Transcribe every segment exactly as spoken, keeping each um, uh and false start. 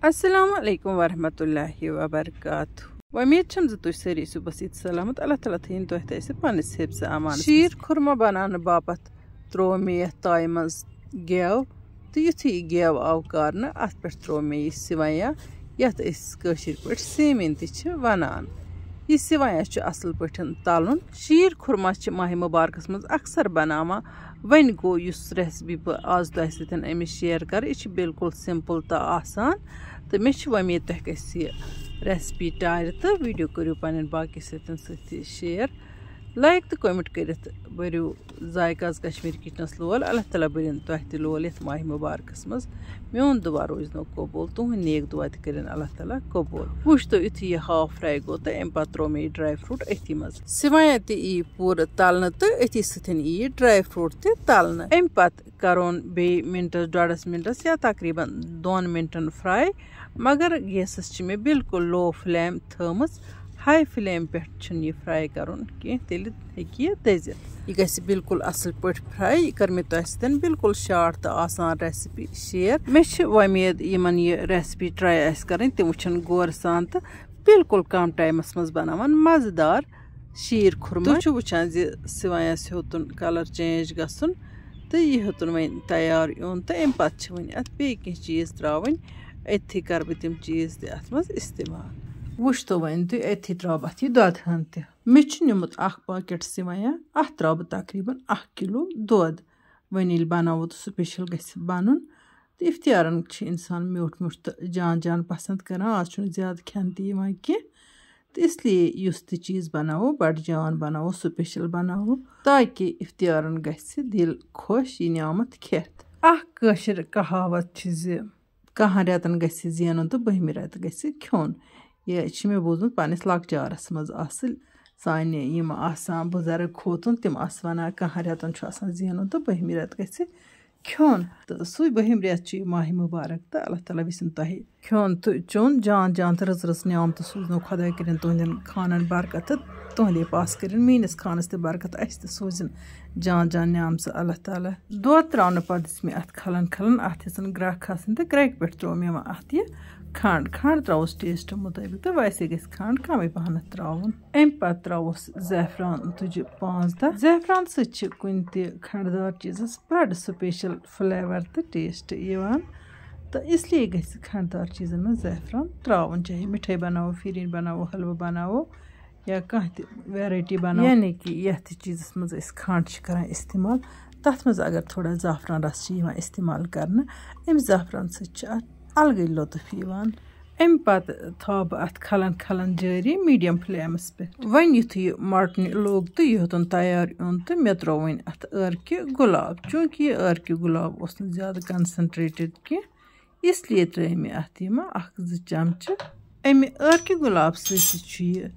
السلام علیکم ورحمۃ اللہ وبرکاتہ۔ وۄمید چھم زِ تُہۍ سٲری ٲسِو بس ییٚتہِ سلامت۔ اللہ تعالیٰ تھٲیِن تۄہہِ تہٕ اَسہِ پننِس حفظ امان۔ شیٖر خُرما بناونہٕ باپتھ تروو مےٚ یَتھ تایہِ منٛز گٮ۪و، تہٕ یُتھُے یہِ گٮ۪و آو کارنہٕ، اَتھ پٮ۪ٹھ تروو مےٚ یہِ سِوَیا، یَتھ أسۍ کٲشِر پٲٹھۍ سیٖمِنۍ تہِ چھِ وَنان۔ یہِ سِوَیا چھُ اَصٕل پٲٹھۍ تَلُن۔ شیٖر خُرما چھِ ماہِ مُبارکَس منٛز اکثر بَناوان۔ وۄنۍ گوٚو، یُس recipe بہٕ آز تۄہہِ سۭتۍ أمِس share کَرٕ، یہِ چھِ بالکل simple تہٕ آسان، تہٕ مےٚ چھِ وۄمید تۄہہِ گژھِ یہِ recipe ٹارِ، تہٕ video کٔرِو پنٛنٮ۪ن باقی سۭتٮ۪ن سۭتۍ تہِ share۔ Like تہٕ comment کٔرِتھ بٔرِو ذایقہٕ آز کشمیٖر kitchenس لول۔ اللہ تعالیٰ بٔرِن تۄہہِ تہِ لول یَتھ ماہِ مُبارکَس منٛز۔ میون دُعا روزنو قبوٗل، تُہٕنٛدۍ نیک دُعا تہِ کٔرِن اللہ تعالیٰ قبوٗل۔ وٕچھ تو، یُتھُے یہِ half fry گوٚو تہٕ اَمہِ پَتہٕ ترٛوو مےٚ یہِ dry fruit أتھی منٛز۔ سِوایاں تہِ یی پوٗرٕ تَلنہٕ تہٕ أتھی سۭتۍ یی یہِ dry fruit تہِ تَلنہٕ۔ اَمہِ پَتہٕ کَرون بیٚیہِ مِنٹَس، ڈۄڈَس مِنٹَس یا تقریٖباً دۄن مِنٹَن fry، مگر gasس چھِ مےٚ بالکل low flame تھٲومٕژ۔ High flame پٮ۪ٹھ چھُنہٕ یہِ fry کَرُن کینٛہہ، تیٚلہِ ہیٚکہِ یہِ دٔزِتھ۔ یہِ گژھِ بالکل اَصٕل پٲٹھۍ fry۔ یہِ کٔر مےٚ تۄہہِ سۭتۍ بالکل short تہٕ آسان recipe share۔ مےٚ چھِ وۄمید، یِمَن یہِ recipe try آسہِ کَرٕنۍ، تِم وٕچھَن غورٕ سان تہٕ بالکل کَم ٹایمَس منٛز بَناوَن مَزٕدار شیٖر خُرما۔ تُہۍ چھِو وٕچھان زِ سِوایَس ہیوٚتُن colour change گژھُن تہٕ یہِ ہیوٚتُن وۄنۍ تیار یُن، تہٕ اَمہِ پَتہٕ چھِ وۄنۍ اَتھ بیٚیہِ کینٛہہ چیٖز ترٛاوٕنۍ۔ أتھی کَرٕ بہٕ تِم چیٖز تہِ اَتھ منٛز استعمال۔ وٕچھ تو وۄنۍ تُہۍ، أتھی ترٛاو بہٕ اَتھ یہِ دۄدٕ ہَن تہِ۔ مےٚ چھُ نیوٗمُت اَکھ packet سِوایاں، اَتھ ترٛاو بہٕ تقریٖباً اَکھ کِلوٗ دۄد۔ وۄنۍ ییٚلہِ بَناوو تہٕ special گژھِ بَنُن۔ تہٕ اِفتِیارَن چھِ اِنسان میوٗٹھ میوٗٹھ تہٕ جان جان پَسنٛد کَران۔ آز چھُنہٕ زیادٕ کھٮ۪ن تہِ یِوان کینٛہہ، تہٕ اس لیے یُس تہِ چیٖز بَناوو، بَڑٕ جان بَناوو، special بَناوو، تاکہِ اِفتِیارَن گژھِ دِل خۄش یہِ نعمت کھٮ۪تھ۔ اَکھ کٲشِر کہاوت چھِ زِ، کَہَن رٮ۪تَن گژھِ زینُن تہٕ بٔہمہِ رٮ۪تہٕ گژھِ کھیوٚن۔ یہِ چھِ مےٚ بوٗزمُت پنٛنِس لۄکچارَس منٛز اَصٕل۔ سانہِ یِم آسان بُزرگ کھوتُن، تِم آسہٕ وَنان، کَہَن رٮ۪تَن چھُ آسان زینُن تہٕ بٔہمہِ رٮ۪تہٕ گژھِ کھیوٚن۔ تہٕ سُے بٔہِم رٮ۪تھ چھُ یہِ ماہِ مُبارک، تہٕ اللہ تعالیٰ وِسِن تۄہہِ کھیوٚن تہٕ چیوٚن، جان جان تہٕ رٕژ رٕژ نعمتہٕ سوٗزنو خۄداے کٔرِن تُہٕنٛدٮ۪ن خانَن برکت تہٕ تُہٕنٛدے پاس کٔرِن میٛٲنِس خانَس تہِ برکت، اَسہِ تہِ سوٗزِن جان جان نعمژٕ اللہ تعالیٰ۔ دۄد ترٛاونہٕ پَتہٕ دِژ مےٚ اَتھ کھَلَن کھَلَن، اَتھ ہیٚژٕن گرٛٮ۪کھ کھَسٕنۍ تہٕ گرٛٮ۪کہِ پٮ۪ٹھ ترٛوو مےٚ وۄنۍ اَتھ یہِ کھنٛڈ۔ کھنٛڈ ترٛاوُس taste مُطٲبِق تہٕ ویسے گژھِ کھنٛڈ کَمٕے پَہنَتھ ترٛاوُن۔ اَمہِ پَتہٕ ترٛاوُس زعفران تُجہِ پانٛژھ دَہ۔ زعفران سۭتۍ چھِ کُنہِ تہِ کھنٛڈدار چیٖزَس بَڑٕ special flavour تہٕ taste یِوان، تہٕ اس لیے گژھِ کھنٛڈدار چیٖزَن منٛز زعفران ترٛاوُن، چاہے مِٹھٲے بَناوو، فِرِنۍ بَناوو، حلوٕ بَناوو یا کانٛہہ تہِ variety بَناوو۔ یعنی کہِ یَتھ تہِ چیٖزَس منٛز أسۍ کھنٛڈ چھِ کَران استعمال، تَتھ منٛز اگر تھوڑا زعفران رَس چھِ یِوان استعمال کَرنہٕ، اَمہِ زعفران سۭتۍ چھِ اَتھ الگٕے لطف یِوان۔ اَمہِ پَتہٕ تھاوٕ بہٕ اَتھ کھَلَن کھَلَن جٲری medium flameس پٮ۪ٹھ۔ وۄنۍ یُتھُے یہِ مَٹنہِ لوٚگ تہٕ یہِ ہیوٚتُن تیار یُن، تہٕ مےٚ ترٛوو وۄنۍ اَتھ ٲرکہِ گۄلاب۔ چوٗنٛکہِ یہِ ٲرکہِ گۄلاب اوس نہٕ زیادٕ concentrated کینٛہہ، اس لیے ترٛٲے مےٚ اَتھ یِمہٕ اَکھ زٕ چمچہٕ۔ اَمہِ ٲرکہِ گۄلاب سۭتۍ تہِ چھُ یہِ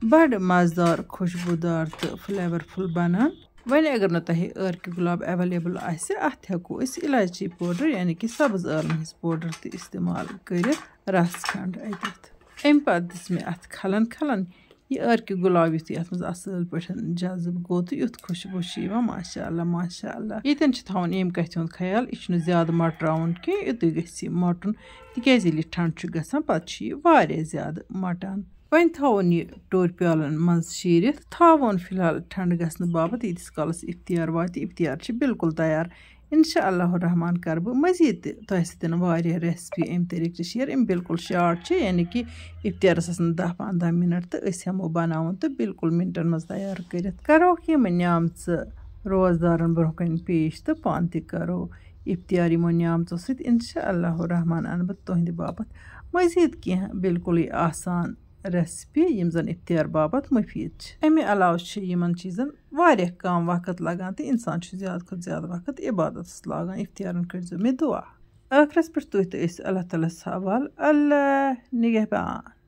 بَڑٕ مَزٕدار، خوشبوٗدار تہٕ flavorful بَنان۔ وۄنۍ اگر نہٕ تۄہہِ ٲرکہِ گۄلاب available آسہِ، اَتھ ہٮ۪کو أسۍ الایچی powder یعنی کہِ سبٕز ٲلَن ہٕنٛز powder تہِ استعمال کٔرِتھ رَس کھنٛڈ أکِتھ۔ اَمہِ پَتہٕ دِژ مےٚ اَتھ کھَلَن کھَلَن یہِ ٲرکہِ گۄلاب، یُتھُے اَتھ منٛز اَصٕل پٲٹھۍ جذٕب گوٚو تہٕ یُتھ خوشبوٗ چھِ یِوان، ماشاء اللہ، ماشاء اللہ۔ ییٚتٮ۪ن چھِ تھاوُن ییٚمہِ کَتھِ ہُنٛد خیال، یہِ چھُنہٕ زیادٕ مۄٹراوُن کینٛہہ، یُتُے گژھِ یہِ مۄٹُن، تِکیٛازِ ییٚلہِ یہِ ٹھنٛڈ چھُ گژھان، پَتہٕ چھُ یہِ واریاہ زیادٕ مۄٹان۔ وۄنۍ تھاوُن یہِ ٹوٗرِ پیالَن منٛز شیٖرِتھ، تھاوُن فی الحال ٹھنٛڈ گژھنہٕ باپَتھ، ییٖتِس کالَس اِفتِیار واتہِ۔ اِفتِیار چھِ بالکل تیار۔ اِنشاء اللہ الرحمن کَرٕ بہٕ مٔزیٖد تہِ تۄہہِ سۭتۍ واریاہ recipe اَمہِ طریٖقہٕ share۔ یِم بالکل short چھِ، یعنی کہِ اِفتِیارَس آسَن دَہ پنٛداہ مِنَٹ تہٕ أسۍ ہٮ۪مو بَناوُن تہٕ بالکل مِنٹَن منٛز تیار کٔرِتھ۔ کَرہوکھ یِم نعمژٕ روزدارَن برٛونٛہہ کَنہِ پیش تہٕ پانہٕ تہِ کَرو اِفتِیار یِمو نعمژو سۭتۍ۔ اِنشاء اللہ الرحمن اَنہٕ بہٕ تُہٕنٛدِ باپَتھ مٔزیٖد کینٛہہ بالکلٕے آسان recipe، یِم زَن اِفتِیار باپَتھ مُفیٖد چھِ۔ اَمہِ علاوٕ چھِ یِمَن چیٖزَن واریاہ کَم وقت لَگان تہٕ اِنسان چھُ زیادٕ کھۄتہٕ زیادٕ وقت عبادتَس لاگان۔ اِفتِیارَن کٔرۍزیو مےٚ دُعا۔ ٲخرَس پٮ۪ٹھ تُہۍ تہٕ أسۍ اللہ تعالیٰ ہَس حوالہٕ۔ اللہ نِگہبان۔